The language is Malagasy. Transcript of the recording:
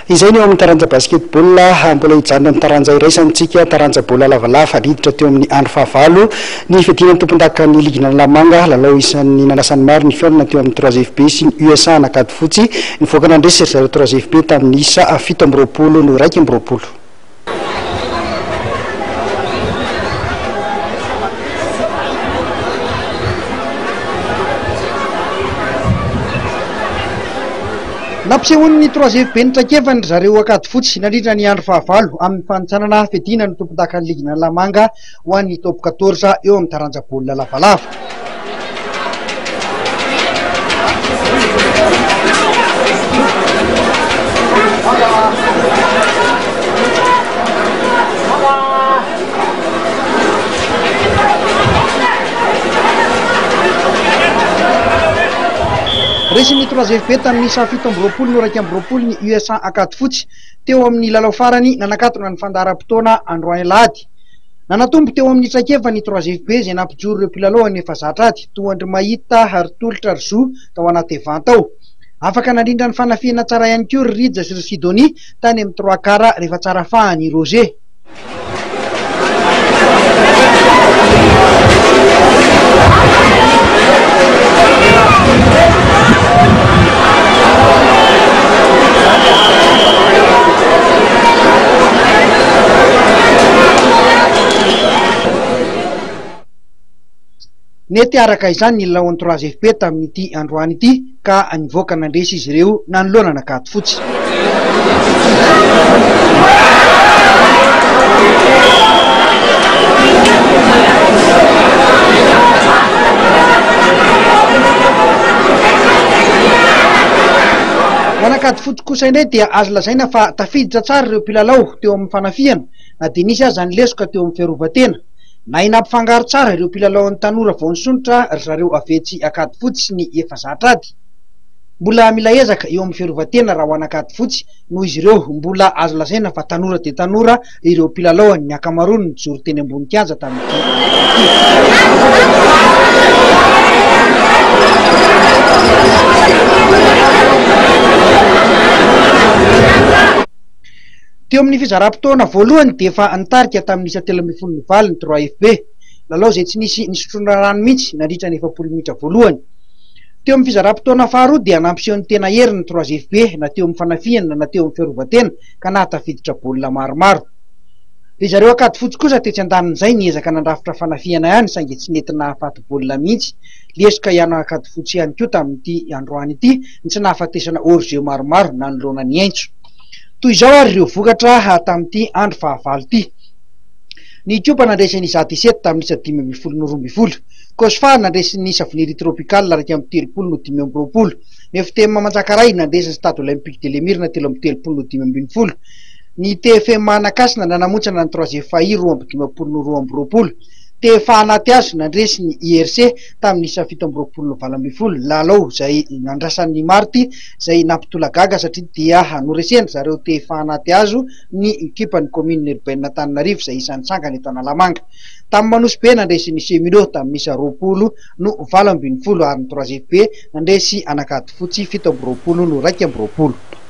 Izay ny eo amin'ny taranja basketball, mbola hijanona amin'ny taranja iraisana isika, taranja baolina lavalava, niditra teo amin'ny andro fahavalo ny fiadiana ny tompondakan'ny ligin'Analamanga, lalao isan'ny nanasan'ny maro ny fihaonana teo amin'ny Trois FB sy ny USA Ankadifotsy, nivoaka nandresy ry zareo Trois FB tamin'ny isa 27 no 21. Nampisehoan'ny Trois FB ny traikefany ry zareo Ankadifotsy nandritra ny andro fahavalo amin'ny fanintsanana fiadiana ny tompondakan'ny ligin'Analamanga ho an'ny Top quatorze eo amin'ny taranja baolina lavalava. Resin'ny Trois FB tamin'ny isa 27 no 21 ny USA Ankadifotsy teo amin'ny lalao farany nanakatona ny fandaharam-potoana androany alahady. Nanatombo teo amin'ny traikefa ny Trois FB izay nampijoro ireo mpilalao efa zatra ady, toa an-dry Mahita, ry Tolotra, ry Zo tao anaty Evan tao. Afaka nandrindra ny fanafihana tsara ihany koa ry Rija sy ry Sidonie tany amin'ny trois quarts rehefa tsara fahana i Roger. Nety araka izany ny lalaon'ny Trois FB tamin'ity androany ity ka nivoaka nandresy izy ireo nanoloana an'Ankadifotsy. Ho an'Ankadifotsy kosa indray dia azo lazaina fa tafiditra tsara ireo mpilalao teo amin'ny fanafihana na dia nisy aza ny lesoka teo amin'ny fiarovan-tena. Nahay nampifangaro tsara ireo mpilalaon'ny tanora vao nisondrotra ry zareo avy etsy Ankadifotsy sy ny efa zatra ady. Mbola mila ezaka eo amin'ny fiarovan-tena raha ho an'Ankadifotsy noho izy ireo mbola azo lazaina fa tanora dia tanora ireo mpilalaony, ny ankamaroany nijoro teny ambony kianja tamin'ity lalao ity. Teo amin'ny fizaram-potoana voalohany dia efa nitarika tamin'ny isa 13 no valo ny Trois FB. Lalao izay tsy nisy nisotroana rano mihitsy nandritra ny 40 minitra voalohany. Teo amin'ny fizaram-potoana faharoa dia nampiseho ny tena heriny ny Trois FB na teo amin'ny fanafihana na teo amin'ny fiarovan-tena ka nahatafiditra baolina maromaro. Ry zareo Ankadifotsy kosa tetsy andanin'izay niezaka nandrafitra fanafihana ihany saingy tsy nety nahafaty baolina mihitsy. Lesoka ihany Ankadifotsy ihany koa tamin'ity androany ity ny tsy nahafatesana hors-jeu maromaro nanoloana ny Aintso. Toy izao ary ireo vokatra tamin'ity andro fahavalo ity. Ny Ikopa nandresy an'i Izato Isety tamin'ny isa 15 no 12. Cosfa nandresy ny Savonnerie Tropicale 31 no 25. Ny FTM Manjakaray nandresy ny Stade Olympique de l'Emirina 33 no 15. Ny TFM Anakasina nanamontsana ny Troisième FAI 52 no 22. TFA Anatihazo nandresy ny IRC tamin'ny isa 27 no 18. Lalao izay nandrasan'ny maro ity izay nampitolagaga satria dia noresen-dry zareo TFA Anatihazo ny ekipan'ny Commune Urbaine Antananarivo izay isan'ny sangany eto Analamanga. Tamin'ny Manosy-Be nandresy ny Cheminot tamin'ny isa 20 no 18 ary ny Trois FB nandresy an'Ankadifotsy 27 no 21.